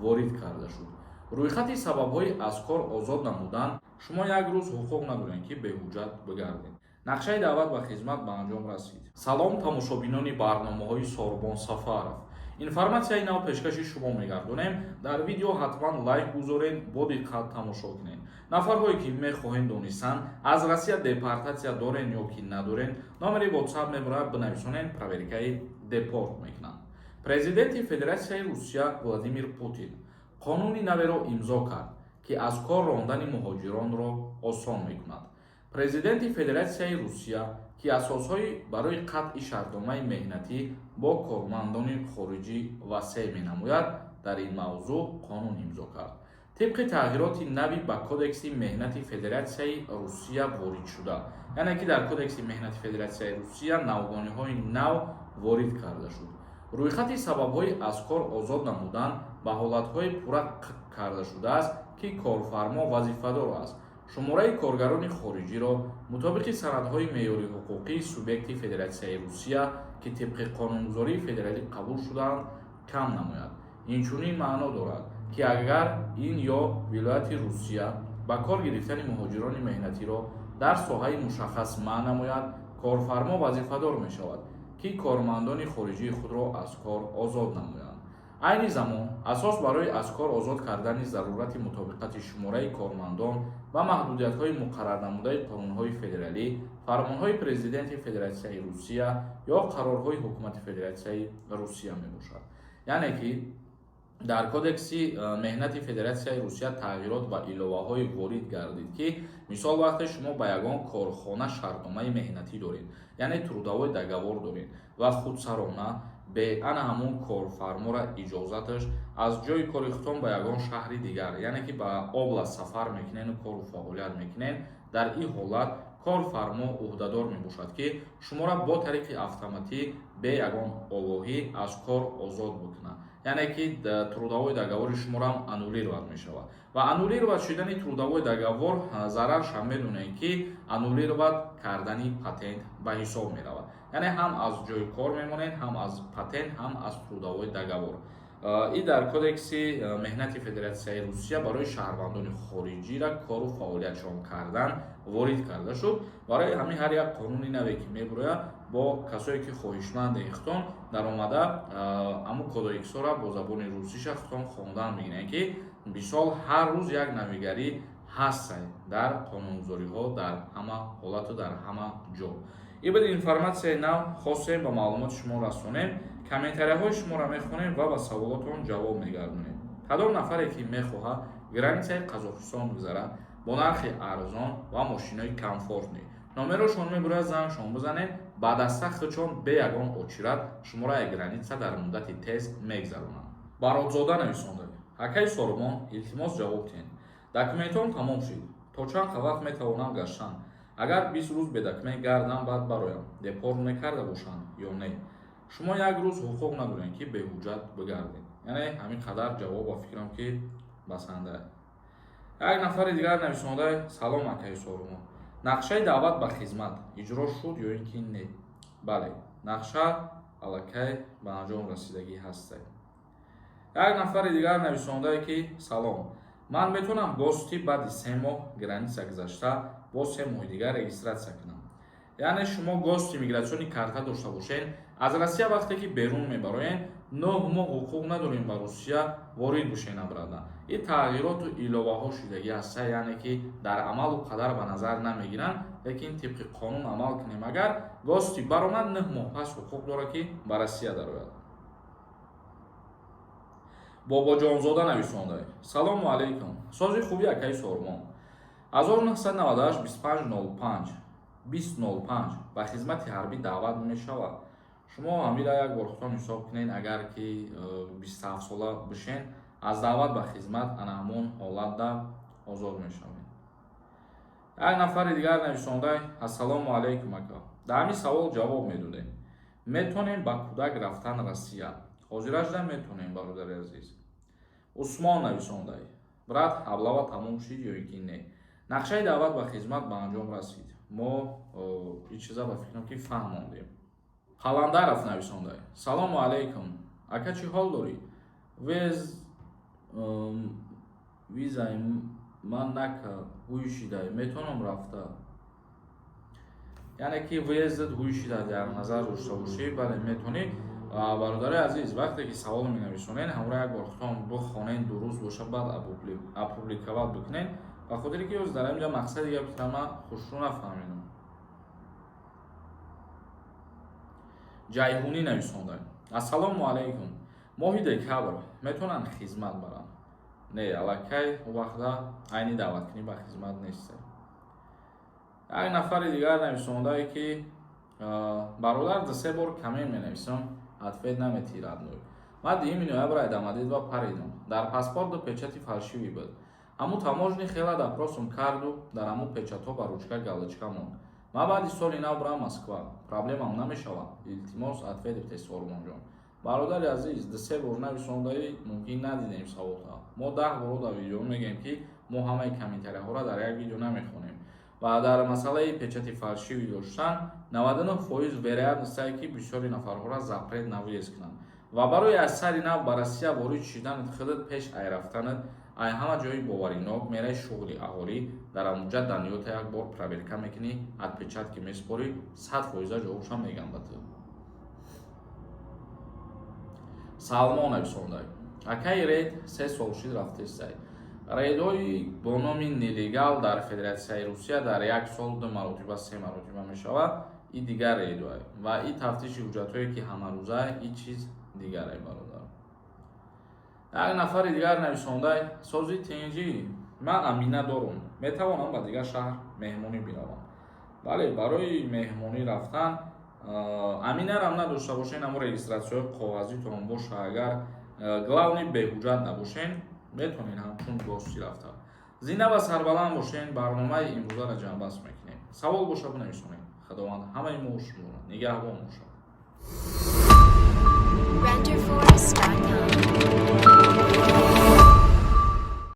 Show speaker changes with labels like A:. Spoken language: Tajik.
A: ворид карда шуд. Рӯйхати сабабҳои аз кор озод намудан: шумо як рӯз ҳуқуқ надоред, ки беҳуҷҷат бигардед. Нақшаи даъват ба хизмат ба анҷом расид. Салом, тамошобинони барномаҳои Сорбон Сафаров! Информатсияи нав пешкаши шумо мегардонем. Дар видео ҳатман лайк гузоред, бо диққат тамошо кунед. Нафарҳое, ки мехоҳед донистан, аз Россия депортатсия дорен ё ки надорен, номери WhatsApp мебарад, бинависонед, проверкаи депорт мекунанд. Президенти Федератсияи Русия Владимир Путин қонуни наверо имзо кард, ки аз кор рондани муҳоҷиронро осон мекунад. Президенти Федератсияи Русия, ки асосҳои барои қатъи шартномаи меҳнатӣ бо кормандони хориҷӣ васеъ менамояд, дар ин мавзӯъ қонун имзо кард. Тибқи тағйироти нави ба Кодекси меҳнати Федератсияи Русия воридшуда, яъне ки дар Кодекси меҳнати Федератсияи Русия навгониҳои нав ворид карда шуд. Рӯйхати сабабҳои аз кор озод намудан ба ҳолатҳое пурра карда шудааст, ки корфармо вазифадор аст шумораи коргарони хориҷиро мутобиқи санадҳои меъёрии ҳуқуқии субъекти Федератсияи Русия, ки тибқи қонунгузории федералӣ қабул шудаанд, кам намояд. Инчунин маъно дорад, ки агар ин ё вилояти Русия ба кор гирифтани муҳоҷирони меҳнатиро дар соҳаи мушаххас манъ намояд, корфармо вазифадор мешавад, ки кормандони хориҷии худро аз кор озод намоянд. Айни замон асос барои аз кор озод кардани зарурати мутобиқати шумораи кормандон ва маҳдудиятҳои муқаррарнамудаи қонунҳои федералӣ, фармонҳои Президенти Федератсияи Русия ё қарорҳои Ҳукумати Федератсияи Русия мебошад. Яъне ки дар Кодекси меҳнати Федератсияи Русия тағйирот ва иловаҳое ворид гардид, ки мисол, вақте шумо ба ягон корхона шартномаи меҳнатӣ доред, яъне трудовой договор доред, ва худсарона, бе ана ҳамун корфармора иҷозаташ, аз ҷои кори худтон ба ягон шаҳри дигар, яъне ки ба област сафар мекунену кору фаъолият мекунед, дар ин ҳолат корфармо ӯҳдадор мебошад, ки шуморо бо тариқи автоматӣ, бе ягон огоҳӣ аз кор озод бикунад. Яъне ки трудовой договори шуморо ҳам аннулировать мешавад. Ва аннулировать шудани трудовой договор зараршам медонед, ки аннулировать кардани патент ба ҳисоб меравад. Яъне ҳам аз ҷои кор мемонед, ҳам аз патент, ҳам аз трудовой договор. И дар Кодекси меҳнати Федератсияи Русия барои шаҳрвандони хориҷира кору фаъолиятшон кардан ворид карда шуд. Барои ҳамин ҳар як қонуни наве, ки мебурояд, бо касое, ки хоҳишманде, худтон даромада аму кодексҳоро бо забони русиша худтон хондан мегиред, ки мисол, ҳар рӯз як навигарӣ ҳастай дар қонунгузориҳо, дар ҳама ҳолату дар ҳама ҷо. Ин буд информатсияи нав, хостем ба маълумоти шумо расонем. Комментарияҳои шуморо мехонем ва ба саволотон ҷавоб мегардонем. Кадом нафаре, ки мехоҳад границаи Қазоқистон гузарад бо нархи арзон ва мошинои комфортный, номерошон мебурад, зангшон бизанед, ба даста худшон бе ягон очередь шуморо як граница дар муддати тез мегзаронанд. Баротзода нависонда: «Акаи Сорбон, илтимос, ҷавоб диҳед. Документон тамом шуд, то чанд вақт метавонам гаштан? Агар 20 рӯз бе документ гардам, баъд бароям, депорт мекарда бошанд ё не?» Шумо як рӯз ҳуқуқ надоред, ки беҳуҷҷат бигардед. Яъне ҳамин қадар ҷавоб, ба фикрам, ки басанда. Як нафари дигар нависонда: «Салом, акаи Сорбон, нақшаи даъват ба хизмат иҷро шуд ё ин ки не?» Бале, нақша аллакай ба анҷом расидагӣ ҳастад. Як нафари дигар нависондае, ки: «Салом, ман метавонам гости баъди 3 моҳ граница гузашта, боз 3 моҳи дигар регистрация кунам?» Яъне шумо гости миграционный карта дошта бошед, аз Россия вақте ки берун мебароед, 9 моҳ ҳуқуқ надорем ба Русия ворид бошед обратно. Ин тағйироту иловаҳо шудагӣ ҳаста, яъне ки дар амалу қадар ба назар намегиранд, лекин тибқи қонун амал кунем, агар гости баромад, 9 моҳ пас ҳуқуқ дорад, ки ба Россия дарояд. Бобоҷонзода нависонда: «Салому алайкум, сози хуби, акаи Сормон, 1998 2505 2005 ба хизмати ҳарбӣ даъват мешавад?» Шумо ҳамира як бор худтон ҳисоб кунед: агар ки 27 сола бишен, аз даъват ба хизмат ана ҳамон ҳолатда озод мешавед. Як нафари дигар нависонда: «Ассалому алайкум, ака, дар ҳамин савол ҷавоб медодем: метавонем ба кӯдак рафтан Россия?» Ҳозиражда метавонем, бародари азиз. Усмон нависондай: «Брат, облава тамом шид ё ин ки не?» Нақшаи даъват ба хизмат ба анҷом расид. Мо ин чиза, ба фикрам, ки фаҳмондем. Қаландаров нависондай: «Салому алайкум, ака, чӣ ҳол дорӣ? Вез Визаи ман накард, ҳуй шидай, метавонам рафта? Яъне ки въезд ат ҳуй шида дар назар дошта бошӣ, бале, метавонӣ. Бародари азиз, вақте ки савол менависонед, ҳамроҳ як бор худтон бихонед, дуруст боша, баъд опубликовать бикунед, ба хотире ки дар инҷа мақсади гапи ман хушрӯ нафаҳмидам. Ҷайҳунӣ нависонда: «Ассалому алайкум, моҳи декабр метавонанд хизмат баранд?» Не, аллакай он вақта айни даъваткунӣ ба хизмат нест. Як нафари дигар нависондае, ки бародар, ду-се бор коммент менависам, ответ наметиҳӣ, родной. Ман 2 ноябр ай Домодедово паридам, дар паспорт ду печати фальшивый буд. Ҳамун таможня хела допрос ум карду дар ҳамун печатҳо ба ручка галочка монд. Ман баъди соли нав бурам Москва, проблемам намешавад? Илтимос, ответ бите, Сормонҷон. Бародари азиз, ду-се бор нависондаӣ, мумкин надидем саволта. Мо 10 боро дар видео мегӯем, ки мо ҳамаи комментарияҳоро дар як видео намехонем. Ва дар масъалаи печати фальшивый доштан, 99% вероятность ае, ки бисёри нафарҳоро запрет на въезд кунанд. Ва барои аз сари нав ба Россия ворид шиданат, худат пеш ай рафтанат ай ҳама ҷои боваринок мераи, шуғли аҳолӣ, дар амуҷа данные та як бор проверка мекунӣ, отпечатки месупорӣ, 100 фоиза ҷавобшам мегам ба ту. Салмон нависондай: «Акаи, рейд 3 сол шид, рафтестай». Рейдҳои бо номи нелегал дар Федератсияи Русия дар як сол ду маротиба, се маротиба мешавад. И дигар рейдҳое ва и тафтиши ҳуҷҷатҳое, ки ҳамарӯза, и чиз дигаре, бародар. Як нафари дигар нависондай: «Сози, тинҷӣ, ман амина дорум, метавонам ба дигар шаҳр меҳмонӣ биравам?» Бале, барои меҳмонӣ рафтан аминарам надошта бошен, амо регистрация ҳои коғазитон боша, агар главный беҳуҷҷат набошен, метавонед ҳамчун гости рафта. Зинда ва сарбаланд бошен. Барномаи имрӯзаро ҷамъбаст мекунем. Савол боша, бинависонед. Худованд ҳамаи мо шуморо нигаҳбон бошад.
B: Render.